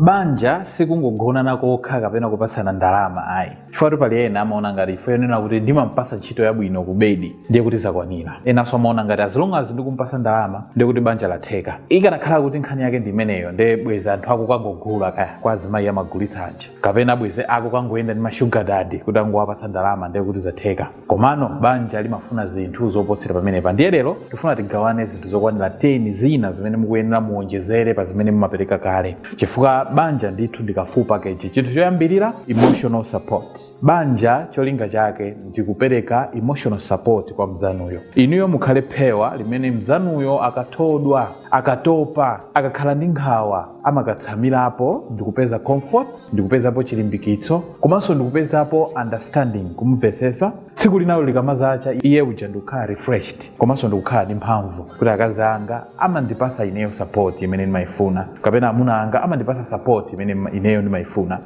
Banja sikungogonana kokha kapena kupatsana ndalama ayi, chifukwa pali ena amaona ngati chifukwa yonena kuti ndimampasa ntchito yabwino ku bedi ndiye kuti zakwanira. Enanso amaona ngati as long as ndikumpasa ndalama ndiye kuti banja latheka. Ikanakhala kuti nkhani yake ndi imeneyo, ndiye bwezi anthu akukangogula kaya kwa azimayi amagulitsa aja, kapena bwezi akukangoyenda ndi ma sugar daddy kuti angowapatsa ndalama ndiye kuti zatheka. Komano banja limafuna zinthu zoposera pamenepa. Ndiye lero tifuna tigawane zinthu zokwanira 10 zina zimene mukuyenera muonjezere pa zimene mumapereka kale, chifukwa banja ndithu ndi ka full package. Chinthu choyambirira, emotional support. Banja cholinga chake ndikupereka emotional support kwa mzanuyo. Inuyo mukhale phewa limene mzanuyo akathodwa, akatopa, akakhala ndi nkhawa, amakatsamirapo ndikupeza comfort, ndikupezapo chilimbikitso, komanso ndikupezapo understanding, kumumvesesa. Tsiku linalo likamazacha, iye uja ndikukhala refreshed komanso ndikukhala ndi mphamvu kuti akazi anga amandipasa ineyo support imene ndimayifuna, kapena amuna anga amandipasa support imene ineyo ndimayifuna.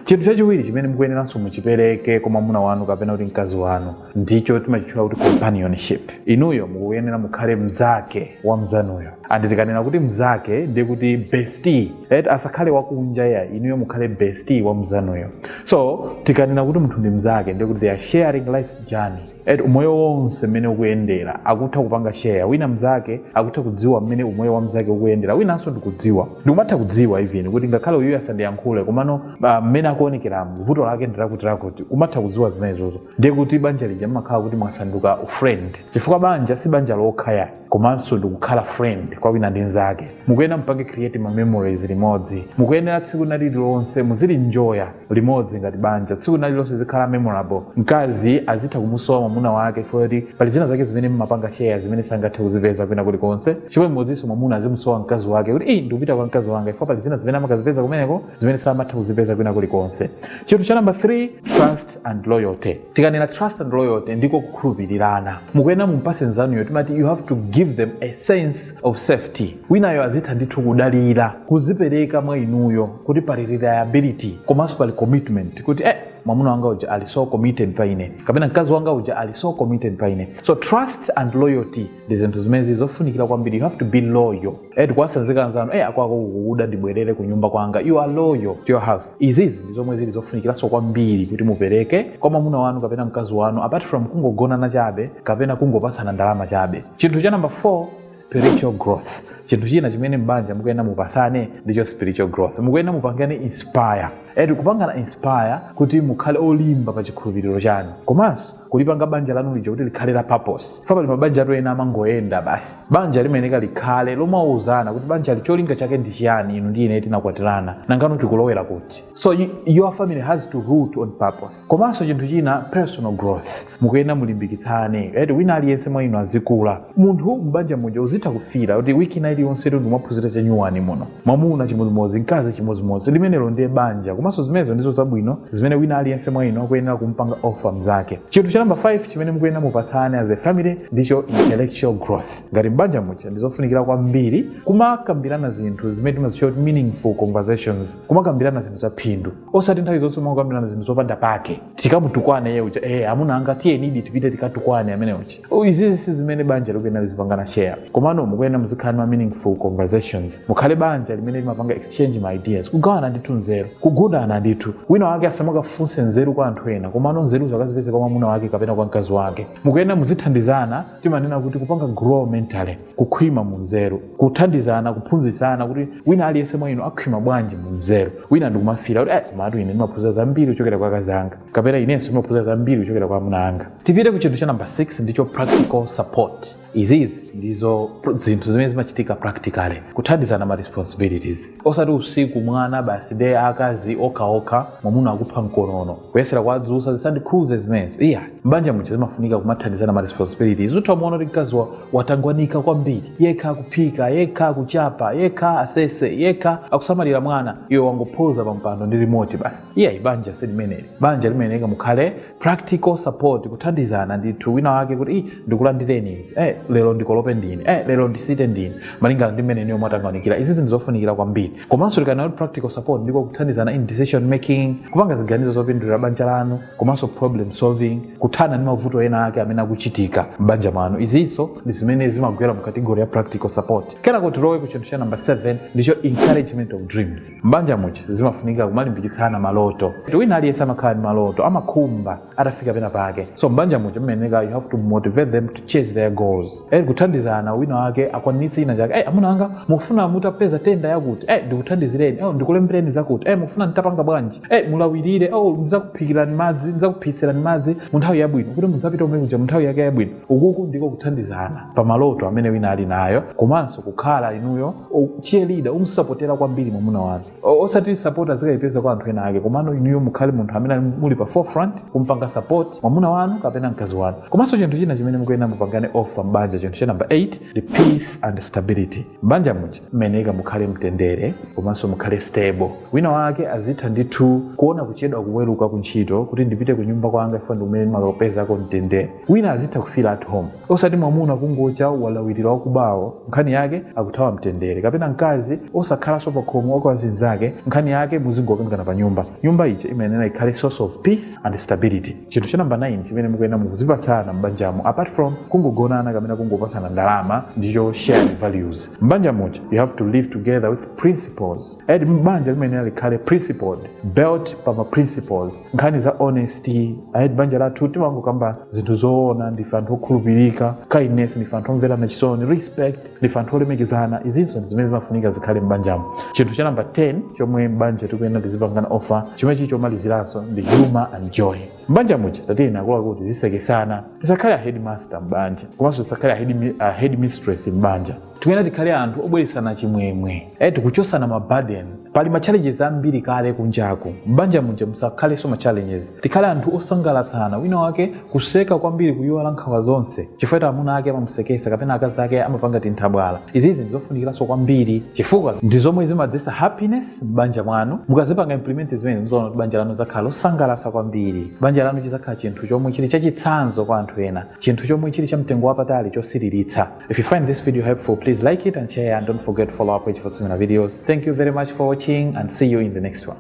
Chinthu chachiwiri chimene mukuyeneranso muchipereke kwa mwamuna wanu kapena kuti mkazi wanu ndicho timachitchula kuti companionship. Inuyo mukuyenera mukhale mzake wa mzanuyo. And tikanena kuti mzake ndiye kuti bestie, right? Asakhale wakunja ya, inuyo mukhale bestie wa mzanuyo. So tikanena kuti munthu ndi mzake ndiye kuti they are sharing life's journey. Right? Umoyo wonse mmene ukuyendera akutha kupanga share. Wina mzake akutha kudziwa mmene umoyo wa mzake ukuyendera, winanso ndikudziwa, ndikumatha kudziwa even kuti ngakhale uyuyo asandiyankhule, komano mmene akuonekeramo vuto lake ndilakuti lakuti, umatha kudziwa zimenezozo. Ndiye kuti banja lija mmakhala kuti mwasanduka friend, chifukwa banja si banja lokha ya, komanso ndikukhala friend kwa wina ndi nzake. Mukuyenera mupange create ma memories limodzi. Mukuyenera tsiku lililonse muzilinjoya limodzi ngati banja. Tsiku lililonse zikhala memorable. Mkazi azitha kumusowa mwamuna wake kuti pali zina zake zimene mmapanga share zimene sangathe kuzipeza kwina kulikonse. Chimodzimodzinso mwamuna azimusowa mkazi wake kuti ii, ndikupita kwa mkazi wanga, chifukwa pali zina zimene amakazipeza kumeneko zimene samatha kuzipeza kwina kulikonse. Chinthu cha number 3, trust and loyalty. Tikanena trust and loyalty ndiko kukhulupirirana. Mukuyenera mumpase nzanuyo, timati you have to give them a sense of safety. Winayo azitha ndithu kudalira, kuzipereka mwa inuyo kuti pali reliability komanso pali commitment, kuti mwamuna wanga uja ali so committed pa ine, kapena mkazi wanga uja ali so committed pa ine. So trust and loyalty ndi zinthu zimene zofunikira kwambiri. You have to be loyal. Tikuwasanzika anzanu, akwako kukuda, ndibwerere ku nyumba kwanga. You are loyal to your house. Izizi ndi zomwe zili zofunikiranso kwambiri kuti mupereke kwa mwamuna wanu kapena mkazi wanu, apart from kungogonana chabe kapena kungopatsana ndalama chabe. Chinthu cha number 4, spiritual growth. Chinthu china chimene mbanja mukuyenera mupasane ndicho spiritual growth. Mukuyenera mupangane inspire, kupangana inspire kuti mukhale olimba pa chikhulupiriro chanu, komanso kulipanga banja lanu lija kuti likhale la purpose. Fa pali mabanja atu ena amangoyenda basi. Banja limeneka likhale lomauzana kuti banja licholinga chake ndi chiyani, inu ndi ine tinakwatirana, nangano tikulowera kuti. So your family has to root on purpose. Komanso chinthu china, personal growth. Mukuyenera mulimbikitsane, wina aliyense mwa inu azikula. Munthu mbanja muja uzitha kufira kuti wiki ina iliyonse ndi mwaphunzira chanyuwani muno, mwamuna chimodzimodzi, mkazi chimodzimodzi. Limenelo ndiye banja. Komanso zimenezo ndizo zabwino zimene wina aliyense mwa inu akuyenera kumpanga offer mzake. Chinthu cha number 5 chimene mukuyenera mupatsane as a family ndicho intellectual growth. Ngati mbanja muja ndizofunikira kwambiri kumakambirana zinthu zimene timazitchula kuti meaningful conversations, kumakambirana zinthu za phindu, osati nthawi zonse kumakambirana zinthu zopanda pake. Tikamutukwane iye uja, amuna anga tiyenidi tipite tikatukwane amene uja. Izizi si zimene banja likuyenera lizipangana share. Komano mukuyenera muzikhala ma meaningful conversations. Mukhale banja limene limapanga exchange ma ideas, kugawana ndithu nzeru, kugundana ndithu. Wina wake asamakafunse nzeru kwa anthu ena, komano nzeru zakazipeze kwa mwamuna wake kapena kwa mkazi wake. Mukuyenera muzithandizana. Timanena kuti kupanga grow mentally, kukhwima mu nzeru, kuthandizana, kuphunzitsana kuti wina aliyense mwa inu akhwima bwanji mu nzeru. Wina ndikumafira kuti komatu ine ndimaphunzira zambiri kuchokera kwa akazi anga, kapena inenso ndimaphunzira zambiri kuchokera kwa amuna anga. Tipite ku chinthu cha number 6, ndicho practical support. Izizi ndizo zinthu zimene zimachitika practically, kuthandizana ma responsibilities. Osati usiku mwana basi de akazi okhaokha, mwamuna akupha mkonono, kuyesera kuwadzusa, zisandikhuze zimenezo. Iya, mbanja muja zimafunika kumathandizana ma responsibilities. Utha muona kuti mkazi watangwanika kwambiri, yekha akuphika, yekha akuchapa, yekha asese, yekha akusamalira mwana, iwe wangophoza pa mpando ndi remote basi. Iya, ibanja silimeneli. Banja limeneka mukhale practical support, kuthandizana ndithu. Wina wake kuti ndikulandireni izi, lero ndikolope ndine, lero ndisite ndine, malingana ndi mmene niyo mwatangwanikira. Izi zinthu zofunikira kwambiri. Komanso tikanena kuti practical support ndiko kuthandizana in decision making, kupanga ziganizo zopindulira banja lanu, komanso problem solving, kuthandizana Kuthana ndi mavuto ena ake amene akuchitika m'banja mwanu. Izinso ndi zimene zimagwera mu category ya practical support. Kenako tilowe ku chinthu cha number 7, ndicho encouragement of dreams. M'banja muja zimafunika kumalimbikitsana maloto. Wina aliyense amakhala ndi maloto, amakhumba atafika pena pake. So m'banja muja mmeneka you have to motivate them to chase their goals. Kuthandizana wina wake akwanitse china chake. "Amuna anga, mufuna mutapeza tenda yakuti? Ndikuthandizireni. Ndikulembereni zakuti. Mufuna nditapanga bwanji? Mulawirire. Ndizakuphikirani madzi, ndizakuphisirani madzi mu nthawi yabwino kuti mudzapita umene kuja mu nthawi yake yabwino." Ukuku ndiko kuthandizana pa maloto amene wina ali nayo, komanso kukhala inuyo cheerleader, umsapotera kwambiri mwamuna wanu. Osati support azikayipeza kwa anthu ena ake, komano inuyo mukhale munthu amene muli pa forefront kumpanga support mwamuna wanu kapena mkazi wanu. Komanso chinthu china chimene mukuyenera mupangane offer mbanja, chinthu cha number 8, the peace and stability. Mbanja muja mmeneka mukhale mtendere komanso mukhale stable. Wina wake azitha ndithu kuona kuchedwa kuweruka kuntchito kuti ndipite ku nyumba kwanga ifo ndi kumene ndimakapezako mtendere. Wina azitha kufeel at home, osati mwamuna kungocha walawirira wakubawo, nkhani yake akuthawa mtendere, kapena mkazi osakhalanso pa khomo kwa azinzake, nkhani yake muzingokangana pa nyumba. Nyumba ija imayenera ikhale source of peace and stability. Chinthu cha number 9 chimene mukuyenera mukuzipatsana m'banjamo, apart from kungogonana kapena kungopasana ndalama, ndicho shared values. M'banja muja you have to live together with principles. Edi mbanja limayenera likhale principled, built pa ma principles, nkhani za honesty. Edi banja lathu timangokamba zinthu zoona, ndife anthu okhulupirika. Kindness, ndife anthu omverana chisoni. Respect, ndife anthu olemekezana. Izinso ndi zimene zimafunika zikhale m'banjamo. Chinthu cha number 10 chomwe mbanja tikuyenera tizipangana offer, chomwe chichi chomaliziranso, ndi humor and joy. Mbanja muja tatiyeni akuluakulu tizisekesana. Tisakhale a headmaster mbanja, komanso tisakhale a head mistress mbanja. Tikuyenera tikhale anthu obweresana chimwemwe, tikuchosana ma burden. Pali ma challenges ambiri kale kunjaku. Mbanja muja musakhalenso ma challenges. Tikhale anthu osangalatsana, wina wake kuseka kwambiri, kuyiwala nkhawa zonse chifukwa amuna ake amamusekesa kapena akazi ake amapanga tinthabwala. Izizi ndizofunikiranso kwambiri chifukwa ndi zomwe zimadzetsa happiness m'banja mwanu. Mukazipanga implement zimene, muzaona kuti banja lanu zakhala losangalatsa kwambiri. Banja lanu chizakhala chinthu chomwe chili chachitsanzo kwa anthu ena, chinthu chomwe chili cha mtengo wapatali chosiriritsa. If you find this video helpful, please like it and share, and don't forget to follow our page for similar videos. Thank you very much for watching and see you in the next one.